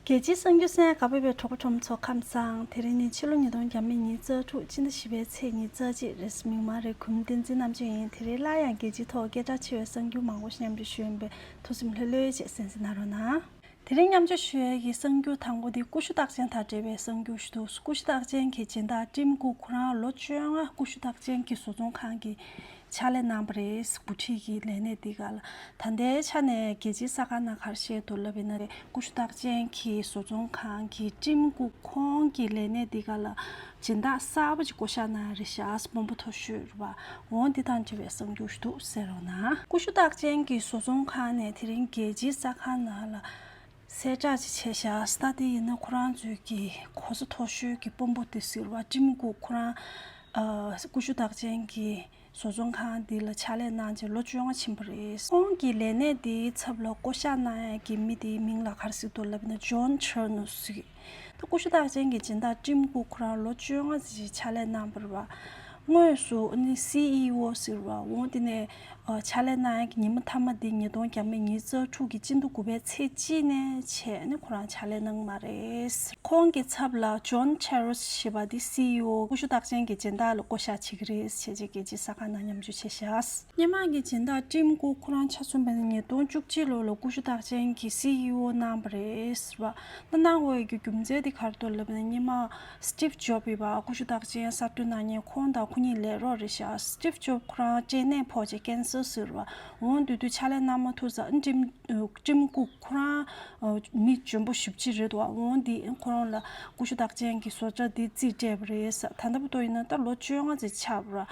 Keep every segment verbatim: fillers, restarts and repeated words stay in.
རྒྱལ་སྤྱིའི་གསར་འགྱུར་གསན་ག་པར་བའི་གྲོགས་པོ་གྲོགས་མོ་ཚོ་ཁམས་བཟང་། དེ་རིང་ནི་ཕྱི་ལོ་ཉིས་སྟོང་ཉི་ཤུ་རྩ་དྲུག་སྤྱི་ཟླ་བཞི་པའི་ཚེས་ཉི་ཤུ་རྩ་གཅིག་རེད། མིང་མ་རེད། གུས་མོ་བསྟན་འཛིན་རྣམ་དཔྱོད་ཡིན། དེ་རིང་སླར་ཡང་རྒྱལ་སྤྱིའི་ཐོག་སྐད་གྲགས་ཆེ་བའི་གསར་འགྱུར་མང་པོ་ཞིག་མཉམ་སྤྱོད་ཞུ་ཡིན་པས་ཐུགས་སེམས་ལྷོད་ལྷོད་བྱས་གསན་གཟིགས་གནང་རོགས་གནང་། དེ་རིང་མཉམ་སྤྱོད་ཞུ་ཡས་ཀྱི་གསར་འགྱུར་དང་པོ་དེ་ཀུ་ཤུ་རྟགས་ཅན་དང་འབྲེལ་བའི་གསར་འགྱུར་ཞིག་འདུག་ཀུ་ཤུ་རྟགས་ཅན་གྱི་སྦྱིན་བདག་ཀྲིམ་ཀུག་ཁོ་རང་ལོ་བཅོ་ལྔ་ཀུ་ཤུ་རྟགས་ཅན་གྱི་བཟོ་ཚོང་ཁང་གི་ཕྱག་ལས་གནང་བ་རེད། འགོ་ཁྲིད་ཀྱི་ལས་གནས་འདི་ག་ལ། ད་ལྟའི་ཆ་ནས་རྒྱལ་སྤྱིའི་གསར་ཁང་ནང་ག་རེ་བཤད་འདུག་ལབ་ཡིན་ན། ཀུ་ཤུ་རྟགས་ཅན་གྱི་བཟོ་ཚོང་ཁང་གི་ཀྲིམ་ཀུག་ཁོང་གི་ལས་གནས་འདི་ག་ལ་སྦྱིན་བདག་གསར་པ་ཅིག་བསྐོ་བཞག་གནང་རེད་ཤག་དཔོན་པོ་མཐོ་ཤོས་རེད་པ། འོ་འདི་དང་འབྲེལ་བའི་གསར་འགྱུར་ཞིག་འདུག་གསན་རོགས་གནང་། ཀུ་ཤུ་རྟགས་ཅན་གྱི་བཟོ་ཚོང་ཁང་ནས་དེ་རིང་རྒྱལ་སྤྱིའི་གསར་ཁང་ནང་ལ་གསལ་བསྒྲགས་ཅིག་བྱས་ཤག་ད་དེ་ཡིན་ན་ཁོ་རང་ཚོའི་གི་གོ་ས་མཐོ་ཤོས་ཀྱི་དཔོན་པོ་དེ་ཟེར་བ་ཀྲིམ་ཀུག་ཁོ་རང་ཨ་ཀུ་ཤུ་རྟགས་ཅན་གྱི་བཟོ་ཚོང་ཁང་འདི་ལ་ཕྱག་ལས་གནང་བྱས་ལོ་བཅོ་ལྔ་ཕྱིན་པ་རེད། ཁོང་གི་ལས་གནས་འདིའི་ཚབ་ལ་བསྐོ་བཞག་གནང་ཡས་ཀྱི་མི་དེའི་མིང་ལ་ག་རེ་ཟེར་འདུག་ལབ་ན་ཇོན་ཆར་ནུ་ཟེར། ད་ཀུ་ཤུ་རྟགས་ཅན་གྱི་སྦྱིན་བདག་ཀྲིམ་ཀུག་ཁོ་རང་ལོ་བཅོ་ལྔ་ཙམ་ཕྱག་ལས་གནང་བ་རེད་པ། དངོས་སུ་ཨ་ནི་སི་ཨི་ཨོ་ཟེར་བ་འོ་དེ་ནས་ཨ་ཕྱག་ལས་གནང་ཡས་ཀྱི་ཉི་མ་མཐའ་མ་འདི་ཉིས་སྟོང་ཉི་ཤུ་རྩ་དྲུག་གི་སྤྱི་ཟླ་དགུ་པའི་ཚེས་གཅིག་ནས་བྱས་ནས་ཁོ་རང་ཕྱག་ལས་གནང་མ་རེད། ཁོང་གི་ཚབ་ལ་ཇོན་ཆེ་རོས་ཞེས་པ་འདི་སི་ཨི་ཨོ་ཀུ་ཤུ་རྟགས་ཅན་གྱི་སྦྱིན་བདག་ལ་བསྐོ་བཞག་བྱེད་ཀྱི་རེད་ཟེར་བྱས་རྒྱལ་སྤྱིའི་གསར་ཁང་ནང་མཉམ་སྤྱོད་བྱས་ཤག་སྔོན་མ་གི་སྦྱིན་བདག་ཀྲིམ་ཀུག་ཁོ་རང་ཆ་མཚོན་པ་ཡིན་ན་ཉིས་སྟོང་བཅུ་གཅིག་ལོ་ལ་ཀུ་ཤུ་རྟགས་ཅན་གྱི་སི་ཨི་ཨོ་གནང་བ་རེད་ཟེར་བ། ད་གནང་དགོས་ཀྱི་རྒྱུ་མཚན་དེ་ག་རེ་འདུག་ལབ་ན་སྔོན་མ་སི་ཊིབ་ཇོབ་ཡིན་པ། ཀུ་ཤུ་རྟགས་ཅན་གསར་གཏོད་གནང་མཁན་ཁོང་དང་ཁོ་གཉིས་ལས་རོགས་རེད་ཤག་སི་ཊིབ་ཇོབ་ཁོ་རང་སྐྲན་ནད་ཕོག་བྱས་ཀེན་སར་ཟེར་བ། འོ་དེ་དུས་ཕྱག་ལས་གནང་མ་ཐུབ་ཙང་ཀྲིམ་ཀྲིམ་ཀུག་ཁོ་རང་མི་འཇོན་པོ་ཞེ་པོ་ཅིག་རེད་འདུག་འོ་དེ་ཁོ་རང་ལ་ཀུ་ཤུ་རྟགས་ཅན་གྱི་བཟོ་གྲྭ་དེ་རྩིས་སྤྲད་པ་རེད་ཟེར། ད་ལྟ་བར་དུ་ཡིན་ན་ད་ལོ་བཅོ་ལྔ་ཙམ་ཆགས་པ་རེད།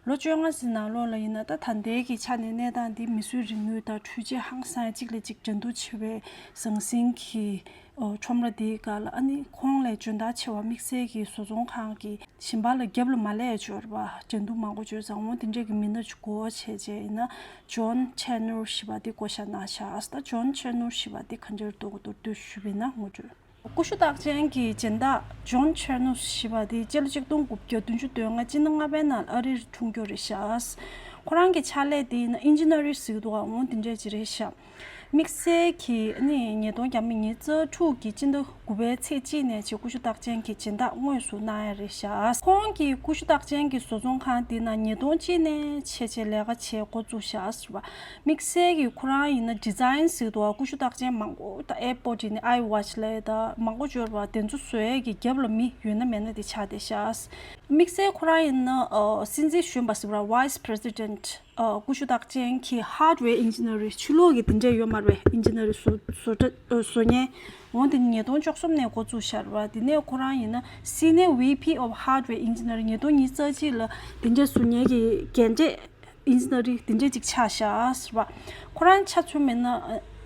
ལོ་བཅོ་ལྔ་ཙམ་ནང་ལོགས་ལ་ཡིན་ན་ད་ད་ལྟའི་གི་ཆ་ནས་གནས་སྟངས་འདི་མིས་བཟོས་རིག་དངོས་དང་འཕྲུལ་ཆས་ཧང་སང་གཅིག་ལས་གཅིག་འགྲན་བསྡུར་ཆེ་བའི་ཟང་ཟིང་གི་ཨོ་ཁྲོམ་ར་འདིའི་སྒང་ལ་ཨ་ནི་ཁོང་ལས་འཇོན་ཐང་ཆེ་བ་དམིགས་བསལ་གྱི་བཟོ་ཚོང་ཁང་གི་ཞིང་པ་ལ་རྒྱབ་ལ་མ་ལས་འབྱོར་བ་འགྲན་བསྡུར་མང་པོ་བྱས་ཙང་འོ་དེ་འདྲས་ཀྱི་མི་སྣ་ཅིག་མགོ་བྱས་རྗེས་ཡིན་ན་ཇོན་ཆེ་ནུར་ཞེས་པ་འདི་བསྐོ་བཞག་གནང་ཤག་ད་ཇོན་ཆེ་ནུར་ཞེས་པ་འདི་ག་འདྲས་འདུག་མདོར་བསྡུས་ཞུས་པ་ཡིན་ན་ངོ་སྤྲོད། ཀུ་ཤུ་རྟགས་ཅན་གྱི་སྦྱིན་བདག་ཇོན་ཆེ་ནུར་ཞེས་པ་འདི་སྤྱི་ལོ་ཆིག་སྟོང་དགུ་བརྒྱ་བདུན་ཅུ་དོན་ལྔ་སྤྱི་ཟླ་ལྔ་པའི་ནང་ཨ་རིར་འཁྲུངས་རྒྱུ་རེད་ཤག་ཁོ་རང་གི་ཕྱག་ལས་དེ་ཡིན་ན་ཨིན་ཇི་ནི་ཡར་ཟེར་གྱི་འདུག་འོ་དེ་འདྲས་ཅིག་རེད་ཤག་དམིགས་བསལ་གྱིས་ནི་ཉིས་སྟོང་ཉི་ཤུ་རྩ་དྲུག་གི་སྤྱི་ཟླ་དགུ་པའི་ཚེས་གཅིག་ནས་བྱས་ཀུ་ཤུ་རྟགས་ཅན་གྱི་སྦྱིན་བདག་དངོས་སུ་གནང་ཡ་རེད་ཤག་ཁོང་གིས་ཀུ་ཤུ་རྟགས་ཅན་གྱི་བཟོ་ཚོང་ཁང་འདི་ནང་ཉིས་སྟོང་གཅིག་ནས་བྱས་བྱས་ལས་ཀ་བྱེད་འགོ་བཙུགས་ཤག་ཟེར་བ། དམིགས་བསལ་གྱིས་ཁོ་རང་ཡིན་ན་ཌི་ཛའིན་ཟེར་གྱི་འདུག་ཀུ་ཤུ་རྟགས་ཅན་མང་པོ་ད་ཨེར་པོ་ཌི་ཡིན་ན་ཨའི་ཝ་ཆི་ལབ་ཡ་ད་མང་པོ་འབྱོར་བ་དེ་ཚོ་བཟོ་ཡས་ཀྱི་རྒྱབ་ལ་མི་ཡོད་ན་མེད་ན་དེ་ཆགས་བསྡད་ཤག་དམིགས་བསལ་ཁོ་རང་ཡིན་ན་ཨ་སྲིད་འཛིན་གཞོན་པ་ཟེར་བ་བྷའི་སི་པི་རེ་སི་ཌེན་ཊི་ཨ་ཀུ་ཤུ་རྟགས་ཅན་གྱི་ཧར་ཌི་ཝེར་ཨིན་ཇི་ནི་ཡར་ཆུ་ལོག་གི་དེ་འདྲས་ཡོད་མ་རེད་པས། ཨིན་ཇི་ནི་ཡར་བཟོ་བཟོ་གྲྭ་ཨ་བཟོ་མཁན་འོ་དེ་ཉིས་སྟོང་བཅུ་གསུམ་ནས་འགོ་བཙུགས་ཤག་པ། དེ་ནས་ཁོ་རང་ཡིན་ན་སི་ནི་ཡར་ཝི་པི་ཨོཕ་ཧར་ཌི་ཝེར་ཨིན་ཇི་ནི་ཡར་ཉིས་སྟོང་ཉི་ཤུ་རྩ་གཅིག་ལ་དེ་འདྲས་བཟོ་མཁན་གྱི་རྒན་གྲས་ཨིན་ཇི་ནི་ཡར་དེ་འདྲས་ཅིག་ཆགས་ཤག་ཟེར་བ། ཁོ་རང་ཆ་མཚོན་པ་ཡིན་ན་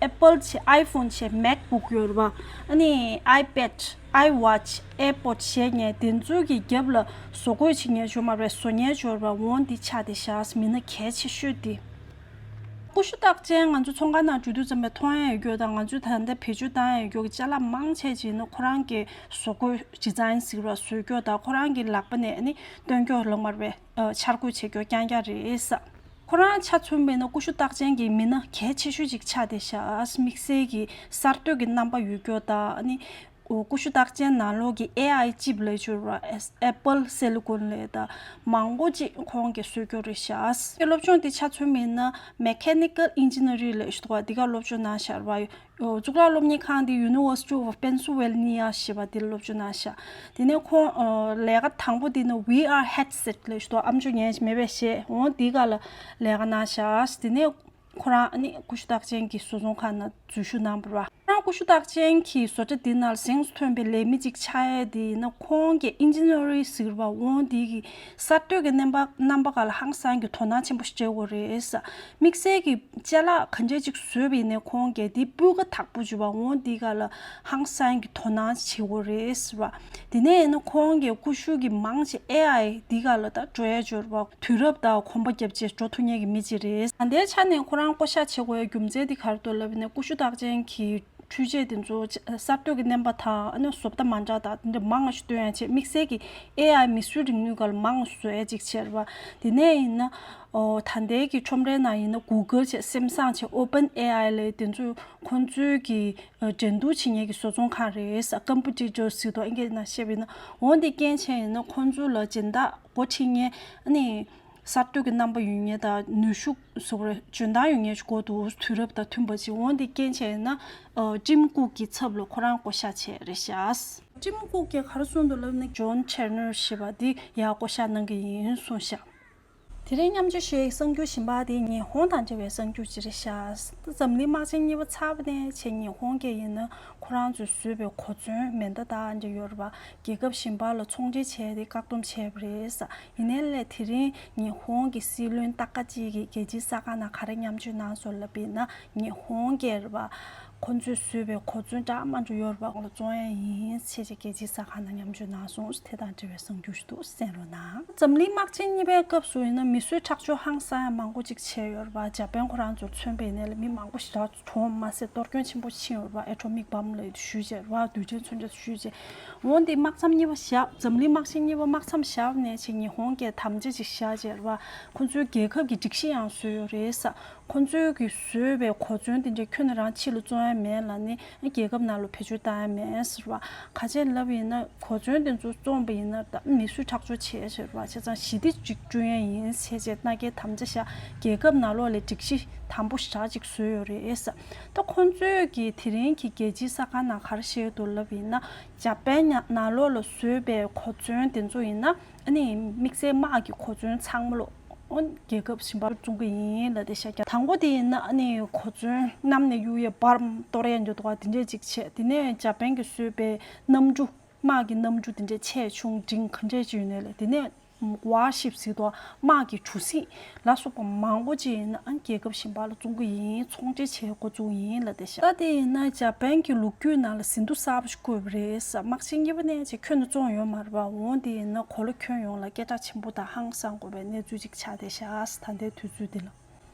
ཨེ་པལ་བྱས་ཨའི་ཕོན་བྱས་མེག་བུག་ཡོད་རེད་པ། ཨ་ནི་ཨའི་པེ་ཌི་ཨའི་ཝ་ཆི་ཨེར་པོ་ཌི་བྱས་མཁན་དེ་ཚོའི་གི་རྒྱབ་ལ་བཟོ་བཀོད་བྱེད་མཁན་ཡོད་མ་རེད། བཟོ་མཁན་ཡོད་རེད་པ། འོ་འདི་ཆགས་བསྡད་ཤག་མི་སྣ་གལ་ཆེ་ཤོས་འདི། ཀུ་ཤུ་རྟགས་ཅན་ང་ཚོ་ཚོང་ཁང་ནང་འགྲོ་དུས་ཙམ་པ་མཐོང་ཡ་ཡོད་རྒྱུ་དང་ང་ཚོས་ད་ལྟ་བེད་སྤྱོད་བཏང་ཡ་ཡོད་རྒྱུ་གི་ཅ་ལག་མང་ཆེ་ཅིག་ནི་ཁོ་རང་གི་བཟོ་བཀོད་ཌི་ཛའིན་ཟེར་བ་བཟོ་རྒྱུ་དང་ཁོ་རང་གི་ལག་པ་ནས་ནི་སྟོན་རྒྱུ་ལབ་མ་རེད་པས། ཨ་འཆར་འགོད་བྱེད་རྒྱུ་རྐྱང་རྐྱང་རེད་ས། ཁོ་རང་ཆ་མཚོན་པ་ཡིན་ན་ཀུ་ཤུ་རྟགས་ཅན་གྱི་མི་སྣ་གལ་ཆེ་ཤོས་ཅིག་ཆགས་བསྡད་ཤག་དམིགས་བསལ་གྱི་གསར་གཏོད་ཀྱི་རྣམ་པ་ཡོད་རྒྱུ་དང་ཨ་ནི་ཀུ་ཤུ་རྟགས་ཅན་ནང་ལོགས་ཀྱི་ཨེ་ཨའི་ཅིབ་ལབ་ཡ་ཅིག་ཡོད་རེད་པ། ཨེ་པལ་སི་ལི་ཀོན་ལབ་ཡ་ད་མང་པོ་ཅིག་ཁོང་གིས་བཟོ་རྒྱུ་རེད་ཤག་དེ་སློབ་སྦྱོང་དེ་ཆ་མཚོན་པ་ཡིན་ན་མེ་ཁེ་ནི་ཀལ་ཨིན་ཇི་ནི་ཡར་ལབ་ཡ་ཅིག་འདུག་པ། འདི་ག་སློབ་སྦྱོང་གནང་ཤག་པ། གཙུག་ལག་སློབ་གཉེར་ཁང་དེ་University of Pennsylvania ཞེས་པ་དེ་ལ་སློབ་སྦྱོང་གནང་ཤག་དེ་ནས་ཁོང་ཨ་ལས་ཀ་དང་པོ་དེ་ནི་ཝི་ཨར་ཧེཌ་སེཊ་ལབ་ཡ་ཅིག་འདུག་ཨམ་ཅོག་ཉན་ཡ་ཅིག་མེད་པས་ཞེས། འོ་དེའི་སྒང་ལ་ལས་ཀ་གནང་ཤག་དེ་ནས་ཁོ་རང་ཨ་ནི་ཀུ་ཤུ་རྟགས་ཅན་གྱི་བཟོ་ཚོང་ཁང་ནང་འཛུལ་ཞུགས་གནང་བ་རེད་པ། ཁོ་རང་ཀུ་ཤུ་རྟགས་ཅན་གྱི་བཟོ་གྲྭ་དེ་ནང་གཟེངས་སུ་ཐོན་པའི་ལས་མི་གཅིག་ཆགས་ཡ་དེ་ཡིན་ན་ཁོང་གིས་ཨིན་ཇི་ནི་ཡར་ཟེར་བ་འོ་དེ་གི་གསར་གཏོད་ཀྱི་རྣམ་པ་རྣམ་པ་སྒང་ལ་ཧང་སང་གི་དོ་སྣང་ཆེན་པོ་ཞིག་སྤྲད་ཡོད་རེད་ས། དམིགས་བསལ་གྱི་ཅ་ལག་ག་འདྲས་ཅིག་བཟོས་པ་ཡིན་ནའི་ཁོང་གིས་དེ་སྤུས་ཀ་དག་པོ་བྱུང་བ་འོ་འདི་ག་ལ་ཧང་སང་གི་དོ་སྣང་བྱེད་ཀྱི་ཡོད་རེད་ཟེར་བ། དེ་ནས་ཡིན་ན་ཁོང་གིས་ཀུ་ཤུ་གི་མང་ཆེ་ཨེ་ཨའི་འདི་ག་ལ་ད་འགྲོ་ཡ་འབྱོར་བ་དུས་རབས་དང་གོམ་པ་རྒྱབ་བྱས་འགྲོ་ཐུབ་མཁན་གྱི་མི་ཅིག་རེད། ད་ལྟའི་ཆ་ནས་ཁོ་རང་བསྐོ་བཞག་བྱེད་དགོས་ཡ་རྒྱུ་མཚན་འདི་ག་རེ་འདུག་ལབ་ན་ཀུ་ཤུ་རྟགས་ཅན་གྱི་ འཕྲུལ་ཆས་དེ་ཚོ་གསར་གཏོད་ཀྱི་རྣམ་པ་དང་ཨ་ནི་བཟོ་ལྟ་མ་འདྲ་དང་དེ་འདྲ་མང་ཞིག་བཏོན་ཡ་བྱས། དམིགས་བསལ་གྱི་ཨེ་ཨའི་མིས་བཟོས་རིག་ནུས་སྒང་ལ་མང་བཟོ་ཡ་ཅིག་བྱས་རེད་པ། དེ་ནས་ཡིན་ན་ཨོ་ད་ལྟའི་གི་ཁྲོམ་རའི་ནང་ཡིན་ན་གུ་གལ་བྱས་སེམ་སང་བྱས་ཨོ་པན་ཨེ་ཨའི་ལས་དེ་ཚོ་ཁོང་ཚོའི་གི་འགྲན་བསྡུར་བྱེད་མཁན་གྱི་བཟོ་ཚོང་ཁང་རེད་ས། ཀམ་པི་ཊི་ཊར་ཟེར་དུས་ཨིན་སྐད་ནང་བཤད་པ་ཡིན་ན། འོ་འདི་རྐྱེན་བྱས་ཡིན་ན་ཁོང་ཚོ་ལ་སྦྱིན་བདག་འགོ་ཁྲིད་མཁན་ཨ་ནི་གསར་གཏོད་ཀྱི་རྣམ་པ་ཡོད་མཁན་དང་ནུས་ཤུགས་སོགས་རེ་འཇོན་ཐང་ཡོད་མཁན་ཞིག་དགོས་འདུག་དུས་རབས་དང་མཐུན་པ་ཅིག་འོ་འདི་རྐྱེན་བྱས་ཡིན་ན་ཨ་ཊིམ་ཀུག་གི་ཚབ་ལ་ཁོ་རང་བསྐོ་བཞག་བྱས་རེད་ཤག་ཊིམ་ཀུག་གིས་ག་རེ་གསུངས་འདུག་ལབ་ན། ཇོན་ཆེ་ནལ་ཞེས་པ་འདི་ཡར་བསྐོ་བཞག་གནང་གི་ཡིན་གསུངས་ཤག་དེ་རིང་མཉམ་སྤྱོད་ཞུ་ཡའི་གསར་འགྱུར་གཞན་པ་དེ་ཉི་ཧོང་དང་འབྲེལ་བའི་གསར་འགྱུར་ཅིག་རེད་ཤག་འཛམ་གླིང་དམག་ཆེན་གཉིས་པ་ཚར་བ་ནས་བྱས་ཉི་ཧོང་གིས་ཡིན་ན་ཁོ་རང་ཚོས་བཟོས་པའི་གོ་མཚོན་མེ་མདའ་དང་འདྲ་ཡོད་རེད་པ། རྒྱལ་ཁབ་གཞན་པ་ལ་ཚོང་འབྲེལ་བྱས་ཏེ་བཀག་སྡོམ་བྱས་པ་རེད་ས། ཡིན་ནའི་ལས་དེ་རིང་ཉི་ཧོང་གི་སྲིད་བློན་སྟག་ཁ་གཅིག་གིས་རྒྱལ་སྤྱིའི་གསར་ཁང་ནང་ག་རེ་མཉམ་སྤྱོད་གནང་སོང་ལབ་པ་ཡིན་ན། ཉི་ཧོང་གིས་རེད་པ། ཁོ་ཚོས་བཟོས་པའི་གོ་མཚོན་འདྲ་མི་འདྲ་ཡོད་རེད་པ། ཁོང་ལ་བཙོང་ཡ་ཡིན་ཞེས་བྱས་རྒྱལ་སྤྱིའི་གསར་ཁང་ནང་མཉམ་སྤྱོད་གནང་སོང་། དེ་དང་འབྲེལ་བའི་གསར་འགྱུར་ཞིག་འདུག་གསན་རོགས་གནང་། འཛམ་གླིང་དམག་ཆེན་གཉིས་པའི་སྐབས་སུ་ཡིན་ན་མི་གསོད་ཁྲག་སྦྱོར་ཧང་སང་ཡ་མང་པོ་ཅིག་བྱས་ཡོད་རེད་པ། འཇར་པན་ཁོ་རང་ཚོར་མཚོན་པ་ཡིན་ནའི་ལས་མི་མང་པོ་ཞིག་གྲོངས་མ་ཟད་གཏོར་སྐྱོན་ཆེན་པོ་ཕྱིན་ཡོད་རེད་པ། ཨེ་ཊོ་མིག་བྷམ་ལབ་ཡ་དེ་གཞུས་བྱས་རེད་པ། རྡུལ་ཕྲན་མཚོན་ཆ་གཞུས་བྱས། འོ་འདི་དམག་མཚམས་གཉིས་པ་བཞག་འཛམ་གླིང་དམག་ཆེན་གཉིས་པ་དམག་མཚམས་བཞག་ནས་བྱས་ཉི་ཧོང་གིས་དམ་བཅའ་ཅིག་བཞག་བྱས་རེད་པ། ཁོ་ཚོའི་རྒྱལ་ཁབ་ཀྱི་སྒྲིག་གཞི་ཡང་བཟོས་ཡོད་རེད་ས། ཁོ་ཚོས་ཀྱིས་བཟོས་པའི་གོ་མཚོན་དེ་འདྲ་ཁྱོན་ནས་རང་ཕྱི་ལ་བཙོང་ཡ་མེད་ལབ་ནས་རྒྱལ་ཁབ་ནང་ལ་བེད་སྤྱོད་བཏང་ཡ་མེད་ཟེར་བ། ག་ཅི་ལབ་ཡིན་ན་གོ་མཚོན་དེ་ཚོ་བཙོངས་པ་ཡིན་ན་ད་མི་གསོད་ཁྲག་སྦྱོར་བྱས་ཟེར་བ། བྱས་ཙང་ཞི་བདེ་ཅིག་བསྐྲུན་ཡ་ཡིན་ཟེར་བྱས་མནའ་སྐྱེལ་དམ་བཅའ་བཞག་རྒྱལ་ཁབ་ནང་ལོགས་ལ་སྒྲིག་གཞི་དམ་པོ་ཞེ་དྲག་ཅིག་བཟོས་ཡོད་རེད་ཟེར། ད་ཁོ་ཚོས་ཀྱིས་དེ་རིང་གི་རྒྱལ་སྤྱིའི་གསར་ཁང་ནང་ག་རེ་བཤད་འདུག་ལབ་ཡིན་ན། འཇར་པན་ནང་ལོགས་ལ་བཟོས་པའི་གོ་མཚོན་དེ་ཚོ་ཡིན་ན། ཨ་ནི་དམིགས་བསལ་དམག་གི་གོ་མཚོན་ཚང་མ་ལོ། ཨོ་རྒྱལ་ཁབ་གཞན་པར་བཙོང་གི་ཡིན་ལབ་དེ་ཤ་རྒྱག་དང་པོ་དེ་ཡིན་ན་ཨ་ནི་གོ་མཚོན་གནམ་ནས་གཡུག་ཡས་འབར་གཏོར་ཡས་འདྲ་འདུག་ག་དེ་འདྲས་ཅིག་བྱས། དེ་ནས་འཇར་པན་གྱིས་བཟོས་པའི་གནམ་གྲུ། དམག་གི་གནམ་གྲུ་དེ་འདྲས་ཆེ་ཆུང་འབྲིང་ག་འདྲས་ཅིག་ཡོད་ནའི་ལས། དེ་ནས་ཝར་ཤིབ་ཟེར་དུས་དམག་གི་གྲུ་གཟིངས་ལ་སོགས་པ་མང་པོ་ཅིག་ཡིན་ན་ཨ་རྒྱལ་ཁབ་གཞན་པ་ལ་བཙོང་གི་ཡིན། ཚོང་འབྲེལ་བྱེད་འགོ་བཙུགས་ཡིན་ལབ་དེ་ཤ། ད་དེ་ཡིན་ན་འཇར་པན་གྱི་ལོ་རྒྱུས་ནང་ལ་ཟིན་ཐོ་གསར་པ་ཞིག་བཀོད་པ་རེད་ས། དམག་ཆེན་གཉིས་པ་ནས་ཅིག་ཁྱོན་ནས་བཙོང་ཡོད་མ་རེད་པ། འོ་དེ་ཡིན་ན་གོ་ལ་ཁྱོན་ཡོངས་ལ་སྐད་གྲགས་ཆེན་པོ་དང་ཧང་སང་དགོས་པའི་གནས་ཚུལ་ཅིག་ཆགས་བསྡད་ཤག་ད་ལྟའི་དུས་ཚོད་འདི་ལ།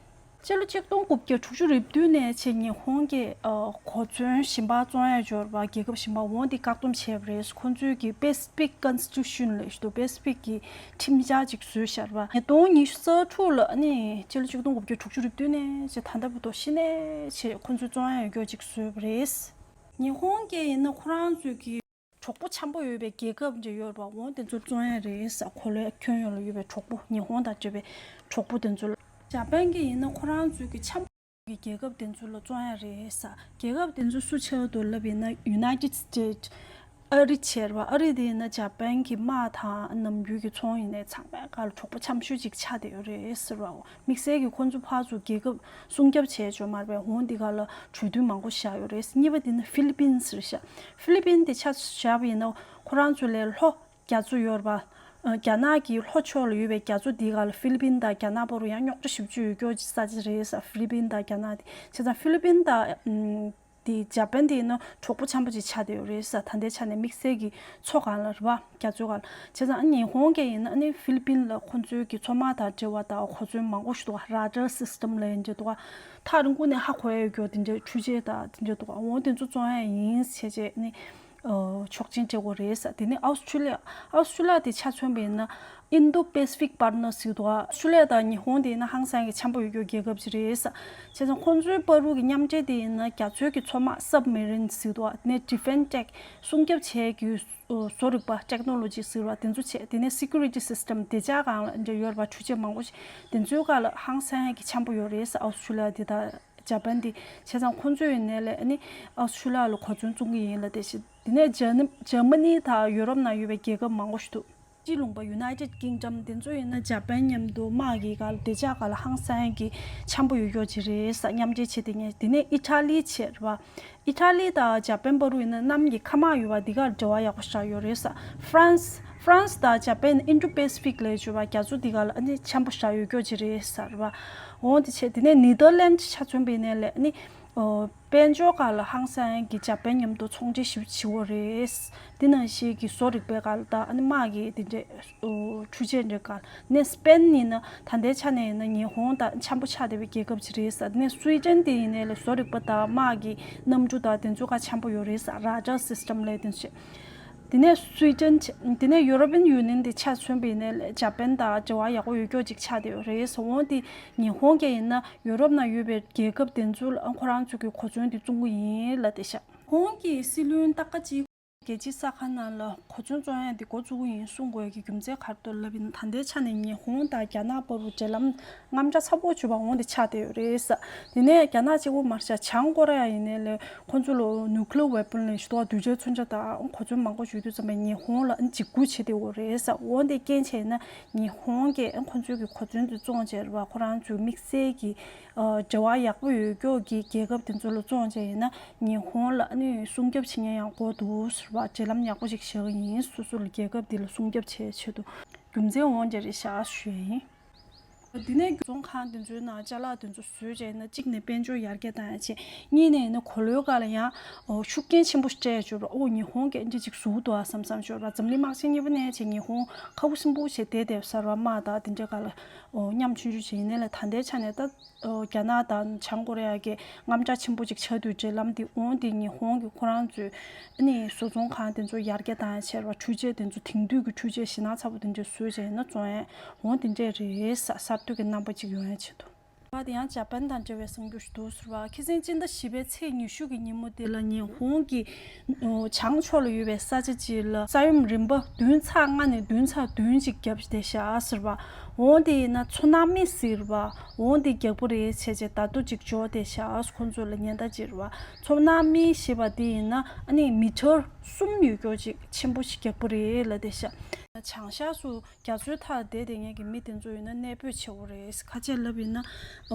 སྤྱི་ལོ་ཆིག་སྟོང་དགུ་བརྒྱ་དྲུག་ཅུ་རེ་བདུན་ནས་བྱས་ཉི་ཧོང་གིས་ཨ་གོ་མཚོན་གཞན་པ་བཙོང་ཡ་འབྱོར་བ་རྒྱལ་ཁབ་གཞན་པ་འོ་འདི་བཀག་སྡོམ་བྱས་པ་རེད། ཁོ་ཚོས་ཀྱིས་པེ་སི་ཕིག་ཀོན་སི་ཊི་ཊུ་ཤན་ལབ་ཞིག་འདུག་པེ་སི་ཕིག་གི་ཁྲིམས་འཆར་ཅིག་བཟོས་བཞག་པ། ཉིས་སྟོང་ཉི་ཤུ་རྩ་དྲུག་ལ་ཨ་ནི་སྤྱི་ལོ་ཆིག་སྟོང་དགུ་བརྒྱ་དྲུག་ཅུ་རེ་བདུན་ནས་བྱས་ད་ལྟ་བར་དུ་གཞི་ནས་བྱས་ཁོ་ཚོས་བཙོང་ཡ་ཡོད་རྒྱུ་ཅིག་བཟོས་པ་རེད། ཉི་ཧོང་གིས་ཡིན་ན་ཁོ་རང་ཚོས་ཀྱི་གྲོགས་པོ་འཆམ་པོ་ཡོད་པའི་རྒྱལ་ཁབ་འདྲ་ཡོད་པ་འོ་དེ་ཚོར་བཙོང་ཡ་རེད་ས། གོ་ལའི་ཁྱོན་ཡོངས་ལ་ཡོད་པའི་གྲོགས་པོ་ཉི་ཧོང་དང་འབྲེལ་བའི་གྲོགས་པོ་དེ་ཚོ་ལ། འཇར་པན་གྱིས་ཡིན་ན་ཁོ་རང་ཚོའི་གི་འཆམ་པོ་གི་རྒྱལ་ཁབ་དེ་ཚོ་ལ་བཙོང་ཡ་རེད་ས། རྒྱལ་ཁབ་དེ་ཚོ་སུ་ཆགས་འདུག་ལབ་ཡིན་ན་ཡུ་ནའི་ཊེཌ་སི་ཊེཊ་ཨ་རི་བྱས་རེད་པ། ཨ་རི་དེ་ཡིན་ན་འཇར་པན་གྱི་དམག་དང་ནམ་རྒྱུན་གྱི་ཚོང་ཡིན་ནའི་ཚང་མའི་སྒང་ལ་གྲོགས་པོ་འཆམ་ཤོས་ཅིག་ཆགས་བསྡད་ཡོད་རེད་ཟེར་བའོ། དམིགས་བསལ་གྱི་ཁོང་ཚོ་ཕར་ཚུར་རྒྱལ་ཁབ་སྲུང་སྐྱོབ་བྱས་ཆོག་མ་རེད་པས། འོ་འདི་ག་ལ་གྲོས་མཐུན་མང་པོ་བཞག་ཡོད་རེད། གཉིས་པ་དེ་ནི་ཧྥི་ལི་པིན་ཟེར་ཤག་ཧྥི་ལི་པིན་དེ་ཆ་བཞག་པ་ཡིན་ན་ཁོ་རང་ཚོ་ལས་ལྷོ་རྒྱ་མཚོ་ཡོད་རེད་པ། ཨ་རྒྱ་ནག་གི་ལྷོ་ཕྱོགས་ལ་ཡོད་པའི་རྒྱ་མཚོ་འདི་ག་ལ་ཧྥི་ལི་པིན་དང་རྒྱ་ནག་བར་དུ་ཡང་རྙོག་དྲ་ཞེ་པོ་ཅིག་ཡོད་རྒྱུ་ཅིག་ས་ཆ་རེད་ས། ཧྥི་ལི་པིན་དང་རྒྱ་ནག་དེ་བྱས་ཙང་ཧྥི་ལི་པིན་དང་ཨམ། དེ་འཇར་པན་དེ་ཡིན་ན་གྲོགས་པོ་འཆམ་པོ་ཅིག་ཆགས་བསྡད་ཡོད་རེད་ས། ད་ལྟའི་ཆ་ནས་དམིགས་བསལ་གྱི་མཚོ་སྒང་ལ་རེད་པ། རྒྱ་མཚོ་སྒང་ལ། བྱས་ཙང་ཨ་ཉི་ཧོང་གིས་ཡིན་ན་ཨ་ནི་ཧྥི་ལི་པིན་ལ་ཁོ་ཚོའི་གི་མཚོ་དམག་དང་འབྲེལ་བ་དང་གོ་མཚོན་མང་པོ་ཞིག་འདུག་ག་ར་ཌར་སི་སི་ཊམ་ལབ་ཡ་འདྲ་འདུག་ག་ཐག་རིང་པོ་ནས་ཧ་གོ་ཡ་ཡོད་རྒྱུ་དེ་འདྲའི་འཕྲུལ་ཆས་དང་དེ་འདྲ་འདུག་ག་འོ་དེ་ཚོ་བཙོང་ཡ་ཡིན་བྱས་བྱས་ཨ་ནི་ཨ་ཆོག་མཆན་སྤྲད་དགོས་རེད་ས། དེ་ནས་ཨོ་སི་ཁྲུ་ལི་ཡ། ཨོ་སི་ཁྲུ་ལི་ཡ་དེ་ཆ་མཚོན་པ་ཡིན་ན། Indo-Pacific Partners ཟེར་འདུག་ག་ཨོ་སི་ཁྲུ་ལི་ཡ་དང་ཉི་ཧོང་དེ་ཡིན་ན་ཧང་སང་གི་འཆམ་པོ་ཡོད་རྒྱུ་རྒྱལ་ཁབ་ཅིག་རེད་ས། བྱས་ཙང་ཁོང་ཚོའི་བར་དུ་གི་མཉམ་འབྲེལ་དེ་ཡིན་ན་རྒྱ་མཚོའི་གི་མཚོ་དམག་སབ་མེ་རིན་ཟེར་འདུག་ག་དེ་ནས་ཌི་ཕེན་སི་ཊེག་སྲུང་སྐྱོབ་བྱེད་ཀྱི་བཟོ་རིག་པ་ཊེག་ནོ་ལོ་ཇི་ཟེར་བ་དེ་ཚོ་བྱས། དེ་ནས་སི་ཀུ་རི་ཊི་སི་སི་ཊམ་བདེ་འཇགས་སྒང་ལ་འབྲེལ་ཡོད་པ་འཕྲུལ་ཆས་མང་པོ་ཞིག་དེ་ཚོའི་སྒང་ལ་ཧང་སང་གི་འཆམ་པོ་ཡོད་རེད་ས། ཨོ་སི་ཁྲུ་ལི་ཡ་དེ་དང་འཇར་པན་དེ། བྱས་ཙང་ཁོང་ཚོའི་ནས་ལས་ཨ་ནི་ཨོ་སི་ཁྲུ་ལི་ཡ་ལ་གོ་མཚོན་བཙོང་གི་ཡིན་ལབ་དེ་བྱས། དེ་ནས་འཇར་ནི་འཇར་མ་ནི་དང་ཡུ་རོབ་ནང་ཡོད་པའི་རྒྱལ་ཁབ་མང་པོ་ཞིག་འདུག་སྤྱི་ལུང་པ་United Kingdom དེ་ཚོ་ཡིན་ན་འཇར་པན་མཉམ་དུ་དམག་གི་སྒང་ལ་བདེ་འཇགས་སྒང་ལ་ཧང་སང་གི་འཆམ་པོ་ཡོད་རྒྱུ་ཅིག་རེད་ས། མཉམ་འབྲེལ་བྱེད་བསྡད་མཁན། དེ་ནས་ཨི་ཊ་ལི་བྱས་རེད་པ། ཨི་ཊ་ལི་དང་འཇར་པན་བར་དུ་ཡིན་ན་གནམ་གྱི་མཁའ་དམག་ཡོད་པ་འདི་ག་འབྲེལ་བ་ཡག་པོ་ཞེ་དྲག་ཡོད་རེད་ས། ཧྥ་རན་སི། ཧྥ་རན་སི་དང་འཇར་པན། Indo-Pacific ལབ་ཡ་ཅིག་ཡོད་པ། རྒྱ་མཚོ་འདི་ག་ལ་ཨ་ནི་འཆམ་པོ་ཞེ་དྲག་ཡོད་རྒྱུ་ཅིག་རེད་ས་རེད་པ། འོ་དེ་བྱས། དེ་ནས་ནེ་དར་ལན་ཆ་མཚོན་པ་ཡིན་ནའི་ལས་ཨ་ནི། ཨོ། དཔལ་འབྱོར་སྒང་ལ་ཧང་སང་གི་འཇར་པན་མཉམ་དུ་ཚོང་འབྲེལ་ཞེ་པོ་བྱེད་ཀྱི་ཡོད་རེད། འདི་ནང་བཞིན་གྱི་བཟོ་རིག་པའི་སྒང་ལ་དང་ཨ་ནི་དམག་གི་དེ་འདྲའི་ཨོ་འཕྲུལ་ཆས་འདྲའི་སྒང་ལ་ནས་སྤེན་ཡིན་ན་ད་ལྟའི་ཆ་ནས་ཡིན་ན་ཉི་ཧོང་དང་འཆམ་པོ་ཆགས་བསྡད་པའི་རྒྱལ་ཁབ་ཅིག་རེད་ཟེར། ནས་སུའེ་ཏེན་དེ་ཡིན་ནའི་ལས་བཟོ་རིག་པ་དང་དམག་གི་གནམ་གྲུ་དང་དེ་ཚོའི་སྒང་འཆམ་པོ་ཡོད་རེད་ཟེར། ར་ཌར་སིས་ཊམ་ལབ་དེ་ཚོ་བྱས། དེ་ནས་སུའེ་ཏེན་བྱས། དེ་ནས་ཡུ་རོ་པིན་ཡུ་ནི་ཡན་དེ་ཆ་མཚོན་པ་ཡིན་ནའི་ལས་འཇར་པན་དང་འབྲེལ་བ་ཡག་པོ་ཡོད་ཀྱོག་ཅིག་ཆགས་བསྡད་ཡོད་རེད་ཟེར། འོ་དེ་ཉི་ཧོང་གི་ཡིན་ན་ཡུ་རོབ་ནང་ཡོད་པའི་རྒྱལ་ཁབ་དེ་ཚོ་ལ་ཁོ་རང་ཚོ་གི་གོ་མཚོན་དེ་བཙོང་གི་ཡིན་ལབ་བསྡད་ཤག་ཧོང་གི་སྲིད་བློན་སྟག་ཁ་གཅིག་རྒྱལ་སྤྱིའི་ས་ཁང་ནང་ལ་གོ་མཚོན་བཙོང་ཡ་དེ་འགོ་བཙུགས་ཀྱི་ཡིན་གསུང་དགོས་ཀྱི་རྒྱུ་མཚན་ག་རེ་འདུག་ལབ་ཡིན་ན། ད་ལྟའི་ཆ་ནས་ཉི་ཧོང་དང་རྒྱ་ནག་བར་དུ་འབྲེལ་ལམ་དངངས་སྐྲག་ཚ་པོ་བྱུང་བ་འོང་དེ་ཆགས་བསྡད་ཡོད་རེད་ཟེར། དེ་ནས་རྒྱ་ནག་གཅིག་པོ་མ་རེད་ཤག་བྱང་ཀོ་རི་ཡ་ཡིན་ནའི་ལས་ཁོང་ཚོ་ལ་ནིའུ་ཀི་ལི་ཡར་ཝེ་པོན་ལབ་ཞིག་འདུག་ག་དུས་ཆེན་མཚོན་ཆ་དང་གོ་མཚོན་མང་པོ་ཞིག་ཡོད་དུས་ཙམ་པ་ཉི་ཧོང་ལ་འཇིགས་སྐུལ་བྱེད་བསྡད་ཡོད་རེད་ཟེར། འོ་དེ་རྐྱེན་བྱས་ན་ཉི་ཧོང་གིས་ཁོང་ཚོའི་གི་གོ་མཚོན་དེ་བཙོང་བྱས་རེད་བ། ཁོ་རང་ཚོའི་དམིགས་བསལ་གྱི་འབྲེལ་བ་ཡག་པོ་ཡོད་ཀྱོག་གི་རྒྱལ་ཁབ་དེ་ཚོ་ལ་བཙོང་བྱས་ཡིན་ན་ཉི་ཧོང་ལ་ཨ་ནི་སྲུང་སྐྱོབ་བྱེད་མཁན་ཡང་དགོས་འདུག་ཟེར་བ། འབྲེལ་ལམ་ཡག་པོ་ཞིག་བྱེད་ཀྱི་ཡིན། སོ་སོ་ལ་རྒྱལ་ཁབ་དེ་ལ་སྲུང་སྐྱོབ་བྱེད་ཆེད་དུ་རྒྱུ་མཚན་འོང་བྱས་རེད་ཤག་ཞུ་ཡ་ཡིན། དེ་ནས་བཟོ་ཚོང་ཁང་དེ་ཚོའི་ནང་ཅ་ལག་དེ་ཚོ་བཟོས་བྱས་ན་གཅིག་ནས་དཔལ་འབྱོར་ཡར་རྒྱས་བཏང་ཡ་བྱས། གཉིས་ནས་ཡིན་ན་གོ་ལའི་སྒང་ལ་ཡང་ཨོ་ཤུགས་རྐྱེན་ཆེན་པོ་སྤྲད་ཡ་བྱས་རེད་བ། ཨོ་ཉི་ཧོང་གིས་འདི་ཅིག་བཟོ་འདུག་ཨ་བསམ་བསམ་བྱས་རེད་བ། འཛམ་གླིང་དམག་ཆེན་གཉིས་པ་ནས་བྱས་ཉི་ཧོང་ཁ་ཁུ་སིམ་པོ་བྱས་བསྡད་བསྡད་ས་རེད་བ། དམག་དང་དེ་འདྲའི་སྒང་ལ་ཨོ་མཉམ་ཆུང་ཆུང་བྱས། ཡིན་ནའི་ལས་ད་ལྟའི་ཆ་ནས་ད་ཨོ་རྒྱ་ནག་དང་བྱང་ཀོ་རི་ཡ་གིས་དངངས་སྐྲག་ཆེན་པོ་ཅིག་ཆགས་དུས་འབྲེལ་ལམ་འདི་འོང་དེ་ཉི་ཧོང་གིས་ཁོ་རང་ཚོའི་ཨ་ནི་བཟོ་ཚོང་ཁང་དེ་ཚོ་ཡར་རྒྱས་བཏང་ཡ་བྱས་རེད་བ། འཕྲུལ་ཆས་དེ་ཚོ་དེང་དུས་ཀྱི་འཕྲུལ་ཆས་ཞེད་སྣང་ཚ་པོ་དེ་འདྲ་བཟོས་བྱས་ཡིན་ན་བཙོང་ཡ་འོང་དེ་འདྲས་རེད་ཟེར། གསར་གཏོད་ཀྱི་རྣམ་པ་ཅིག་ཡོང་ཡ་ཆེད་དུ། བ་དེ་ཡང་འཇར་པན་དང་འབྲེལ་བའི་གསར་འགྱུར་ཞིག་འདུག་ཟེར་བ། ཁ་སང་སྤྱི་ཟླ་བཞི་པའི་ཚེས་ཉི་ཤུ་གི་ཉིན་མོ་དེ་ལ་ཉི་ཧོང་གི་བྱང་ཕྱོགས་ལ་ཡོད་པའི་ས་ཆ་ཅིག་ལ་ས་ཡོམ་རིམ་པ་བདུན་ཚེག་ལྔ་ནས་བདུན་ཚེག་བདུན་ཅིག་བརྒྱབ་བསྡད་ཤག་ཟེར་བ། འོ་དེ་ཡིན་ན་ཚུ་ན་མི་ཟེར་བ། འོ་དེ་རྒྱག་པོ་རེད་བྱས་བྱས་ད་དུང་ཅིག་འབྱོར་བསྡད་ཤག་ཁོང་ཚོ་ལ་ཉེན་བརྡ་ཅིག་རེད་བ། ཚུ་ན་མི་ཞེས་པ་དེ་ཡིན་ན་ཨ་ནི་མི་ཊར་གསུམ་ཡོད་ཀྱོག་ཅིག་ཆེན་པོ་ཞིག་རྒྱག་པོ་རེད་ལབ་བསྡད་ཤག་བྱང་ཤར་སུ་རྒྱ་མཚོའི་མཐའ་བསྡད་བསྡད་མཁན་གྱི་མི་དེ་ཚོ་ཡིན་ན་གནས་སྤོས་བྱེད་དགོས་རེད། ཁ་ཆེ་ལབ་ཡིན་ན་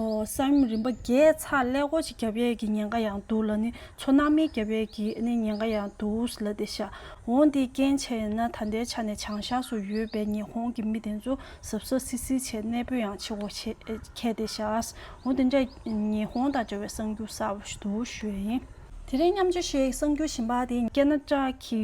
ཨོ་ས་ཡོམ་རིམ་པ་བརྒྱད་ཚེག་ཀླད་ཀོར་ཅིག་བརྒྱབ་ཡས་ཀྱི་ཉེན་ཁ་ཡང་འདུག་ལབ་ནི། ཚུ་ན་མི་བརྒྱབ་ཡས་ཀྱི་ཨ་ནི་ཉེན་ཁ་ཡང་འདུག་ལབ་བསྡད་ཤག་འོ་དེ་རྐྱེན་བྱས་ཡིན་ན་ད་ལྟའི་ཆ་ནས་བྱང་ཤར་སུ་ཡོད་པའི་ཉི་ཧོང་གི་མི་དེ་ཚོ་གཟབ་གཟབ་སིལ་སིལ་བྱས་གནས་སྤོས་ཡང་བྱེད་དགོས་བྱས་བསྡད་ཤག་འོ་དེ་འདྲ་ཉི་ཧོང་དང་འབྲེལ་བའི་གསར་འགྱུར་གསར་པ་ཞིག་འདུག་ཞུ་ཡ་ཡིན། དེ་རིང་མཉམ་སྤྱོད་ཞུ་ཡའི་གསར་འགྱུར་གཞན་པ་དེ་ཁེ་ན་ཌ་གི་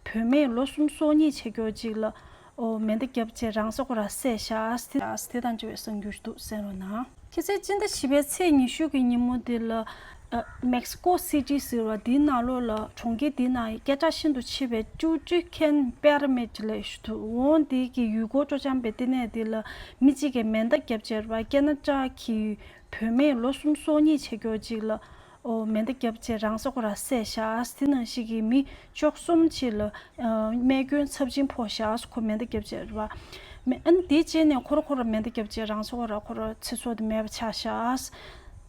བུད་མེད་ལོ་སུམ་ཅུ་སོ་གཉིས་བྱེད་ཀྱོག་ཅིག་ལ་ཨོ་མེ་མདའ་བརྒྱབ་བྱས་རང་སྲོག་ར་བསད་ཤག་དེ་དང་འབྲེལ་བའི་གསར་འགྱུར་འདུག་གསན་རོགས་གནང་། ཁ་སང་སྤྱི་ཟླ་བཞི་པའི་ཚེས་ཉི་ཤུ་གི་ཉིན་མོ་དེ་ལ་ཨ་མེག་སི་ཀོ་སི་ཊི་ཟེར་བ་དེའི་ནང་ལོགས་ལ་གྲོང་ཁྱེར་དེའི་ནང་སྐད་གྲགས་ཤིན་ཏུ་ཆེ་བའི་ཊུ་ཊི་ཁན་པེ་ར་མིཌ་ལབ་ཞིག་འདུག་འོ་དེ་གི་ཡུལ་སྐོར་སྤྲོ་འཆམ་པའི་ལྟེ་གནས་དེ་ལ་མི་གཅིག་གིས་མེ་མདའ་བརྒྱབ་བྱས་རེད་བ། ཁེ་ན་ཌ་གི་བུད་མེད་ལོ་སུམ་ཅུ་སོ་གཉིས་བྱེད་ཀྱོག་ཅིག་ལ་ཨོ་མེ་མདའ་བརྒྱབ་བྱས་རང་སྲོག་ར་བསད་ཤག་དེ་ནང་བཞིན་གྱི་མི་བཅུ་གསུམ་ཅིག་ལ་ཨ་རྨས་སྐྱོན་ཚབས་ཆེན་ཕོག་ཤག་ཁོ་མེ་མདའ་བརྒྱབ་བྱས་རེད་བ། མེ་ཨ་ནི་དེ་རྗེས་ནས་ཁོ་ར་ཁོ་ར་མེ་མདའ་བརྒྱབ་བྱས་རང་སྲོག་ར་ཁོ་ར་ཚེ་སྲོག་དེ་མེད་པ་ཆགས་ཤག་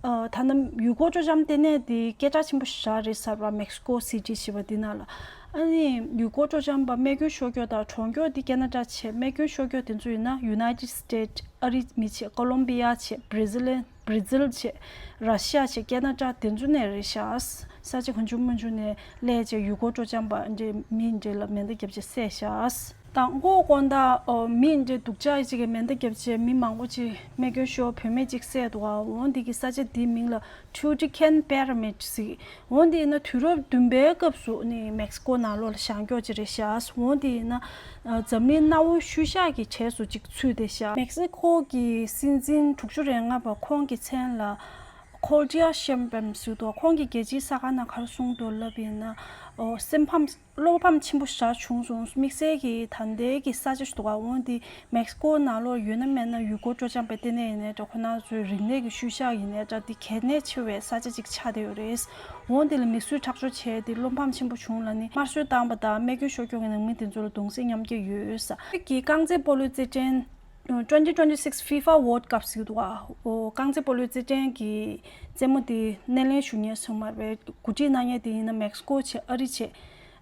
ཨ་ད་ནི་ཡུལ་སྐོར་སྤྲོ་འཆམ་ལྟེ་གནས་དེ་སྐད་གྲགས་ཆེན་པོ་ཞིག་རེད་ཟེར་བ། མེག་སི་ཀོ་སི་ཊི་ཞེས་པ་དེ་ནང་ལ་ཨ་ནི་ཡུལ་སྐོར་སྤྲོ་འཆམ་པ་རྨས་སྐྱོན་ཤོར་ཀྱོག་དང་གྲོངས་ཀྱོག་དེ་ཁེ་ན་ཌ་བྱས། རྨས་སྐྱོན་ཤོར་ཀྱོག་དེ་ཚོ་ཡིན་ན་ཡུ་ནའི་ཊེཌ་སི་ཊེཊ་ཨ་རིའི་མི་བྱས། ཀོ་ལོམ་བི་ཡ་བྱས། བྷར་ཛིལ་བྷར་ཛིལ་བྱས། ར་ཤི་ཡ་བྱས། ཁེ་ན་ཌ་དེ་ཚོ་ནས་རེད་ཤག་ས་ཆ་གང་བྱུང་མང་བྱུང་ནས་སླེབས་བྱས་ཡུལ་སྐོར་སྤྲོ་འཆམ་པ་འདྲའི་མི་འདྲ་ལ་མེ་མདའ་བརྒྱབ་བྱས་བསད་ཤག་དང་པོ་དགོང་དག་ཨོ་མི་འདྲ་སྡུག་ཅག་ཅིག་གིས་མེ་མདའ་བརྒྱབ་བྱས་མི་མང་པོ་ཅིག་རྨས་སྐྱོན་ཤོར། བུད་མེད་ཅིག་བསད་འདུག་ག་འོ་འདི་གི་ས་ཆ་འདིའི་མིང་ལ་ཊུ་ཊི་ཁན་པེ་ར་མིཌ་ཟེར། འོ་འདི་ཡིན་ན་དུས་རབས་བདུན་པའི་སྐབས་སུ་ནི་མེག་སི་ཀོ་ནང་ལོགས་ལ་བཞེངས་ཀྱོག་ཅིག་རེད་ཤག་འོ་འདི་ཡིན་ན་ཨ་འཛམ་གླིང་གནའ་བོའི་ཤུལ་བཞག་གི་གྲས་སུ་ཅིག་ཚུད་བསྡད་ཤག་མེག་སི་ཀོ་གི་སྲིད་འཛིན་དྲུག་ཅུ་རེ་ལྔ་པ་ཁོང་གི་མཚན་ལ་ཁོལ་ཌི་ཡ་ཤེམ་པེམ་ཟེར་འདུག་ཁོང་གིས་རྒྱལ་སྤྱིའི་གསར་ཁང་ནང་ག་རེ་གསུངས་འདུག་ལབ་ཡིན་ན། ཨོ་སེམས་ཕམ་བློ་ཕམ་ཆེན་པོ་ཞིག་བྱུང་སོང་། དམིགས་བསལ་གྱིས་ད་ལྟའི་གི་ས་ཆ་ཞིག་འདུག་ག་འོ་འདི་མེག་སི་ཀོ་ནང་ལོགས་ཡོད་ན་མེད་ན་ཡུལ་སྐོར་སྤྲོ་འཆམ་པའི་ལྟེ་གནས་ཡིན་ནའི་འདྲ། ཁོ་རང་ཚོའི་རིག་གནས་ཀྱི་ཤུལ་བཞག་ཡིན་ནའི་འདྲ། འདི་གལ་གནད་ཆེ་བའི་ས་ཆ་ཅིག་ཆགས་བསྡད་ཡོད་རེད། འོ་འདི་ལ་མི་གསོད་ཁྲག་སྦྱོར་བྱས་ཏེ་བློ་ཕམ་ཆེན་པོ་བྱུང་ལབ་ནི། དམར་གསོད་བཏང་པ་དང་རྨས་སྐྱོན་ཤོར་ཀྱོག་གི་ནང་མི་དེ་ཚོ་ལ་གདུང་སེམས་མཉམ་སྐྱེད་ཡོད་ས། ཁྱེད་ཀྱིས་རྐང་རྩེད་སྤོ་ལོའི་རྩེད་འགྲན་twenty twenty-six FIFA World Cup ཟེར་གྱི་འདུག་ག་འོ་རྐང་རྩེད་སྤོ་ལོའི་རྩེད་འགྲན་གྱི་རྩེད་མོ་དེ་སྣེ་ལེན་ཞུ་མཁན་སོང་མ་རེད། གོ་སྒྲིག་གནང་མཁན་དེ་ཡིན་ན་མེག་སི་ཀོ་བྱས། ཨ་རི་བྱས།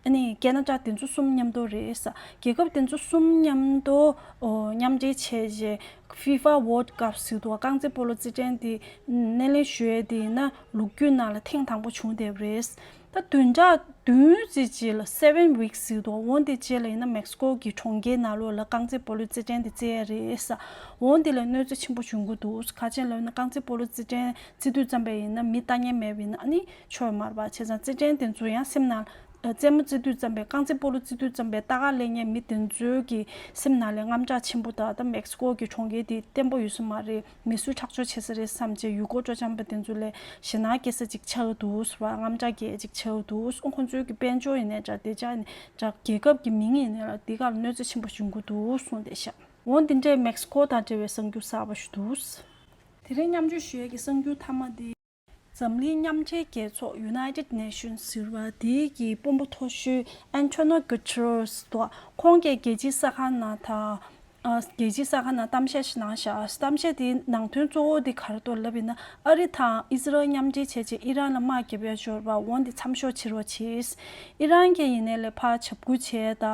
ཨ་ནི་ཁེ་ན་ཌ། དེ་ཚོ་གསུམ་མཉམ་དུ་རེད་ས། རྒྱལ་ཁབ་དེ་ཚོ་གསུམ་མཉམ་དུ་ཨོ་མཉམ་འབྲེལ་བྱས་རྗེས་FIFA World Cup ཟེར་གྱི་འདུག་ག་རྐང་རྩེད་སྤོ་ལོ་རྩེད་འགྲན་དེ་སྣེ་ལེན་ཞུ་ཡས་དེ་ཡིན་ན་ལོ་རྒྱུས་ནང་ལ་ཐེངས་དང་པོ་བྱུང་བསྡད་པ་རེད། ད་བདུན་ཕྲག་བདུན་ཙམ་རྗེས་ལ་seven weeks ཟེར་འདུག་འོ་འདི་རྗེས་ལ་ཡིན་ན་མེག་སི་ཀོ་གི་གྲོང་ཁྱེར་ནང་ལོགས་ལ་རྐང་རྩེད་སྤོ་ལོའི་རྩེད་འགྲན་དེ་རྩེ་ཡ་རེད་ས། འོ་འདི་ལ་གནོད་འཚེ་ཆེན་པོ་འབྱུང་གི་འདུག་ཁ་ཆེན་ལ་ཡིན་ན་རྐང་རྩེད་སྤོ་ལོ་རྩེད་འགྲན་རྩེ་དུས་ཙམ་པ་ཡིན་ན་མི་ལྟ་མཁན་མེད་པ་ཡིན་ན་ཨ་ནི་ཆོག་མ་རེད་པ། བྱས་ཙང་རྩེད་འགྲན་དེ་ཚོ་ཡང་སེམས་ནང་རྩེད་མོ་རྩེ་དུས་ཙམ་པའི་རྐང་རྩེད་སྤོ་ལོ་རྩེ་དུས་ཙམ་པའི་ལྟ་ག་ལེན་མཁན་མི་དེ་ཚོའི་གི་སེམས་ནང་ལ་དངངས་སྐྲག་ཆེན་པོ་དང་། ད་མེག་སི་ཀོ་གི་གྲོང་ཁྱེར་དེ་བརྟན་པོ་ཡོད་ས་མ་རེད། མི་གསོད་ཁྲག་སྦྱོར་བྱེད་ས་རེད་བསམ་བྱས་ཡུལ་སྐོར་སྤྲོ་འཆམ་པ་དེ་ཚོ་ལ་ཞེད་སྣང་སྐྱེ་ས་ཅིག་ཆགས་ཀྱི་འདུག་ཟེར་བ། དངངས་སྐྲག་སྐྱེ་ཅིག་ཆགས་ཀྱི་འདུག་ཁོང་ཚོའི་གི་དཔལ་འབྱོར་ཡིན་ནའི་འདྲ། བདེ་འཇགས་ཡིན་ནའི་འདྲ། རྒྱལ་ཁབ་ཀྱི་མིང་ཡིན་ནའི་ལ་འདི་གར་གནོད་འཚེ་ཆེན་པོ་འབྱུང་གི་འདུག་གསུངས་བསྡད་ཤག་འོ་འདི་འདྲའི་མེག་སི་ཀོ་དང་འབྲེལ་བའི་གསར་འགྱུར་གསར་པ་ཞིག་འདུག་དེ་རིང་མཉམ་སྤྱོད་ཞུ་ཡས་ཀྱི་གསར་འགྱུར་མཐའ་མ་འདི། འཛམ་གླིང་མཉམ་འབྲེལ་རྒྱལ་ཚོགས་United Nations ཟེར་བ་དེ་གི་དཔོན་པོ་མཐོ་ཤོས་Antonio Guterres དང་། ཁོང་གིས་རྒྱལ་སྤྱིའི་གསར་ཁང་ནང་དང་། ཨ། རྒྱལ་སྤྱིའི་གསར་ཁང་ནང་གཏམ་བཤད་ཞིག་གནང་ཤག་གཏམ་བཤད་དེའི་ནང་དོན་གཙོ་བོ་དེ་ག་རེ་འདུག་ལབ་ཡིན་ན། ཨ་རི་དང་ཨི་ཟི་རལ་མཉམ་འབྲེལ་བྱས་རྗེས་ཨི་རན་ལ་དམག་རྒྱབ་ཡ་འབྱོར་བ་འོ་འདི་མཚམས་འཇོག་བྱེད་རོགས་བྱེད། ཨི་རན་གྱིས་ཡིན་ནའི་ལས་ཕར་འཇབ་རྒོལ་བྱས་དང་།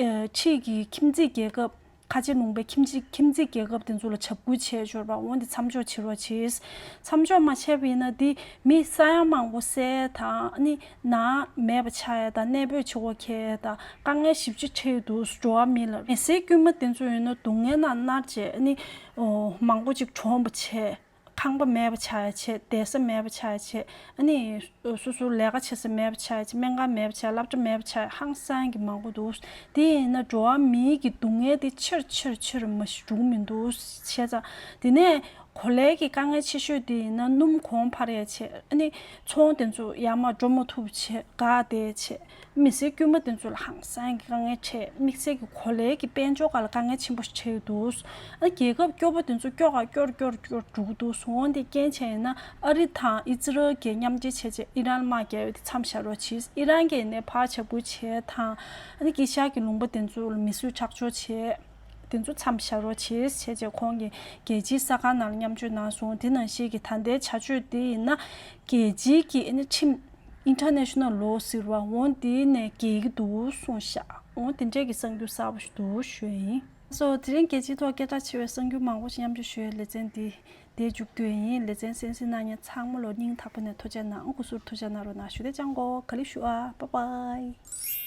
ཨ། ཕྱིའི་གི་ཁྱིམ་མཚེས་རྒྱལ་ཁབ། ཁ་ཆེ་ལུང་པའི་ཁྱིམ་མཚེས་ཁྱིམ་མཚེས་རྒྱལ་ཁབ་དེ་ཚོ་ལ་འཇབ་རྒོལ་བྱས་འབྱོར་བ་འོ་འདི་མཚམས་འཇོག་བྱེད་རོགས་བྱེད། མཚམས་འཇོག་མ་བྱས་པ་ཡིན་ན་འདི་མི་ས་ཡ་མང་པོ་བསད་དང་། ཨ་ནི་ནང་མེད་པ་ཆགས་ཡ་དང་། གནས་སྤོས་བྱེད་དགོས་ཁེལ་ཡ་དང་། དཀའ་ངལ་ཞེ་པོ་ཅིག་འཕྲད་ཡོད་འདུག་འགྲོ་བ་མི་ལ། མི་སེར་དཀྱུས་མ་དེ་ཚོ་ཡིན་ན་སྡུག་བསྔལ་ནང་མནར་བྱས། ཨ་ནི་ཨོ་མང་པོ་ཅིག་གྲོངས་པ་བྱས། ཁང་པ་མེད་པ་ཆགས་ཡ་བྱས། བསྡད་ས་མེད་པ་ཆགས་ཡ་བྱས། ཨ་ནི་སོ་སོ་ལས་ཀ་བྱེད་ས་མེད་པ་ཆགས་ཡ་བྱས། སྨན་ཁང་མེད་པ་ཆགས། སློབ་གྲྭ་མེད་པ་ཆགས། ཧང་སང་གི་མང་པོ་འདུག་དེ་ཡིན་ན་འགྲོ་བ་མིའི་གི་སྡུག་བསྔལ་དེ་ཆེར་ཆེར་ཆེར་མ་ཞིག་འགྲོ་གི་མི་འདུག་བྱས་ཙང་དེ་ནས་གོ་ལའི་གི་དཀའ་ངལ་ཆེ་ཤོས་དེ་ཡིན་ན་སྣུམ་གོང་འཕར་ཡ་བྱས། ཨ་ནི་ཚོང་དེ་ཚོ་ཡར་མར་འགྲོ་མ་ཐུབ་བྱས། འགག་བསྡད་བྱས། མི་སེར་དཀྱུས་མ་དེ་ཚོ་ལ་ཧང་སང་གི་དཀའ་ངལ་འཕྲད། དམིགས་བསལ་གྱི་གོ་ལའི་གི་དཔལ་འབྱོར་སྒང་ལ་དཀའ་ངལ་ཆེན་པོ་ཞིག་འཕྲད་ཡོད་འདུག་ཨ། རྒྱལ་ཁབ་སྐྱོ་པོ་དེ་ཚོ་སྐྱོ་ག་སྐྱོར་སྐྱོར་སྐྱོར་འགྲོ་གི་འདུག་འོ་འདི་རྐྱེན་བྱས་ཡིན་ན་ཨ་རི་དང་ཨི་ཛི་རལ་གྱིས་མཉམ་འབྲེལ་བྱས་བྱས་ཨི་རན་དམག་རྒྱག་ཡ་དེ་མཚམས་བཞག་རོགས་བྱེད། ཨི་རན་གྱིས་ནས་ཕར་འཇབ་རྒོལ་བྱས་དང་། ཨ་ནི་དཀྱིལ་ཤར་གྱི་ལུང་པ་དེ་ཚོ་ལ་མི་གསོད་ཁྲག་སྦྱོར་བྱས། དེ་ཚོ་མཚམས་བཞག་རོགས་བྱེད་བྱས་བྱས་ཁོང་གིས་རྒྱལ་སྤྱིའི་གསར་ཁང་ནང་ལ་མཉམ་སྤྱོད་གནང་སོང་། དེ་ནང་བཞིན་གྱི་ད་ལྟའི་བྱ་སྤྱོད་དེ་ཡིན་ན་རྒྱལ་སྤྱིའི་གི་ཨ་ནི་ཁྲིམས། International Law ཟེར་བ་འོ་དེ་ནས་འགལ་གྱི་འདུག་གསུངས་ཤག་འོ་དེ་འདྲས་ཀྱི་གསར་འགྱུར་གསར་པ་ཞིག་འདུག་ཞུ་ཡ་ཡིན། སོ་དེ་རིང་རྒྱལ་སྤྱིའི་ཐོག་སྐད་གྲགས་ཆེ་བའི་གསར་འགྱུར་མང་པོ་ཞིག་མཉམ་སྤྱོད་ཞུ་ཡའི་ལེ་ཚན་འདི་འདིར་མཇུག་བསྡུ་ཡ་ཡིན། ལེ་ཚན་གསན་གཟིགས་གནང་མཁན་ཚང་མ་ལ་སྙིང་ཐག་པ་ནས་ཐུགས་རྗེ་གནང་། སྐུ་གཟུགས་ཐུགས་རྗེ་གནང་རོགས་གནང་ཞུ། དེ་ཅང་གོ་ག་ལེ་ཞུ་ཨ། Bye bye.